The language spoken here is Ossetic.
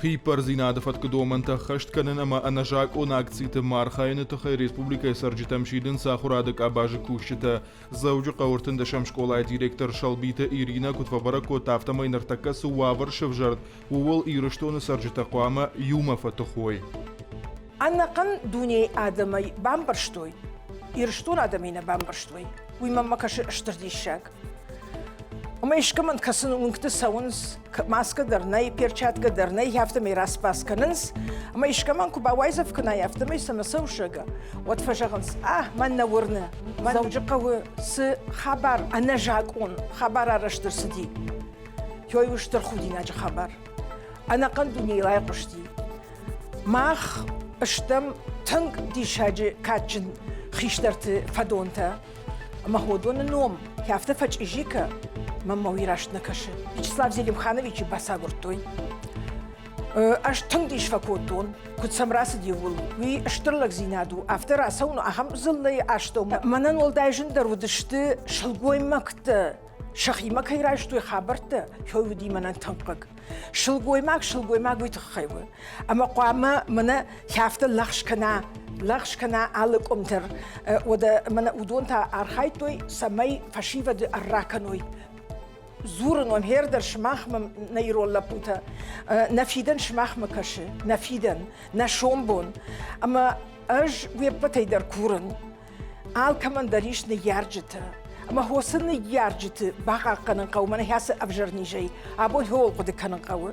Хииппӕрдзинады фӕткы домӕнтӕ ӕххӕст кӕнын ӕмӕ ӕнӕзакъон акциты ма архайыны тыххӕй республикӕйы цӕрджытӕм сидынц ахуырады къабазы кусджытӕ. Дзӕуджыхъӕуы ӕртындӕсӕм скъолайы директор Сӕлбиты Иринӕ куыд фӕбӕрӕг кодта, афтӕмӕй ныртӕккӕ цы уавӕр сӕвзӕрд, ууыл Ирыстоны цӕрджытӕ хъуамӕ иумӕ фӕтых уой. Ӕнӕхъӕн дунейы адӕмӕй бамбӕрстой, Ирыстон адӕмӕй нӕ бамбӕрстой. Уый мӕнмӕ кӕсы стыр диссаг. Ӕмӕ искӕмӕн кӕсын уынгты цӕуынц, маскӕ дӕр нӕй, перчаткӕ дӕр нӕй, афтӕмӕй распас кӕнынц. Ӕмӕ искӕмӕн куы бауайдзӕф кӕнай, афтӕмӕй цӕмӕ цӕуы уӕд фӕзӕгъынц, а, мӕн нӕ уырны. Дзӕуджыхъӕуы цы хабар, ӕнӕзакъон хабар арӕзт ӕрцыди, той у стыр худинаджы хабар. Ӕнӕхъӕн дунейыл айхъуысти. Мах стӕм тынг диссаджы кадджын хистӕрты фӕдонтӕ. Ӕмӕ уыдоны ном афтӕ фӕчъизи кӕ, мӕнмӕ уый раст нӕ кӕсы. Вячеслав Зелимхановичы бацагуырдтой. Ӕз тынг дис фӕкодтон, куыд сӕм рацыди ууыл. Уый стыр лӕгдзинад у, афтӕ рацӕуын ахӕм дзыллӕйы астӕумӕ. Мӕнӕн уӕлдай зындӕр уыдысты сылгоймӕгтӕ, сӕхимӕ кӕй райстой хабӕрттӕ, уый уыди мӕнӕн тынг хъыг. Сылгоймаг сылгоймаг уый тыххӕй у, ӕмӕ хъуамӕ мӕнӕ афтӕ лӕгъз кӕна, лӕгъз кӕна алы къуым дӕр. Уӕдӕ мӕнӕ уыдон та архайдтой, цӕмӕй фӕсивӕды ӕрра кӕной. Дзурын уӕм хер дӕр сымахмӕ, нӕ ирон лӕппутӕ, нӕ фидӕн сымахмӕ кӕсы, нӕ фидӕн, нӕ сомбон. Ӕмӕ ӕз уе ппӕтӕй дӕр курын, Алкӕмӕн дӕр ис ныййарджытӕ. Ӕмӕ хосы ныййарджыты бахъахъхъӕнын хъӕуы, мӕнӕ ацы ӕвзӕр низӕй. Абон хиуыл хъуыды кӕнын хъӕуы.